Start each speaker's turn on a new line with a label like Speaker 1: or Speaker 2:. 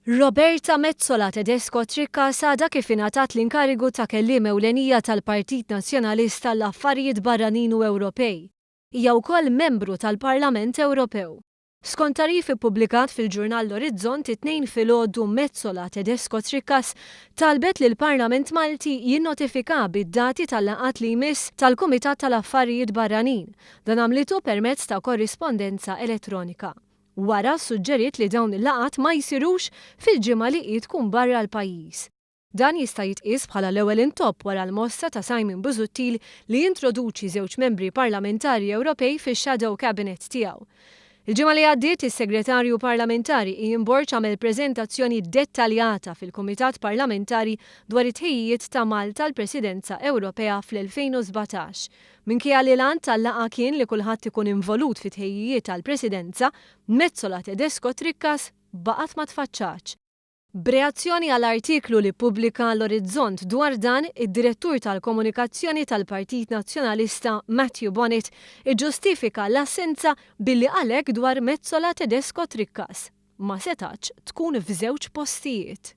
Speaker 1: Roberta Metsola Tedesco Tricca għadha kif ingħatat l-inkarigu ta' kelliem ewlenija tal-Partit Nazzjonalista l-Affarijiet Barranin u Ewropej. Hija wkoll membru tal-Parlament Ewropew. Skont tagħrif ippubblikat fil-ġurnal L-Orizzont it-Tnejn filgħodu Metsola Tedesco Tricas talbet li l-Parlament Malti jinnotifika bid-dati tal-laqgħat li jmiss tal-Kumitat tal-Affarijiet Barranin. Dan għamlitu permezz ta' korrispondenza elettronika. Wara ssuġġeriet li dawn il-laqgħat ma jsirux fil-ġimgħa li hi tkun barra l-pajjiż. Dan jista' jitqies bħala l-ewwel intopp wara l-mossa ta' Simon Busuttil li jintroduċi żewġ membri parlamentari Ewropej fix-shadow cabinet tiegħu. Il-ġimgħa li għaddiet is-Segretarju Parlamentari Ian Borg għamel preżentazzjoni dettaljata fil-Kumitat Parlamentari dwar it-tħejjijiet ta' Malta għall-Presidenza Ewropea fl-2017. Minkejja li l-għan tal-laqgħa kien li kulħadd ikun involut fit-tħejjijiet għall-Presidenza, Metsola Tedesco Tricas baqgħet ma tfaċċatx. B'reazzjoni għal artiklu li ppubblika L-Orizzont dwar dan, id-Direttur tal-Komunikazzjoni tal-Partit Nazzjonalista Matthew Bonnet iġġustifika l-assenza billi qal hekk dwar Metsola Tedesco Tricas, Ma setgħetx tkun f'żewġ postijiet.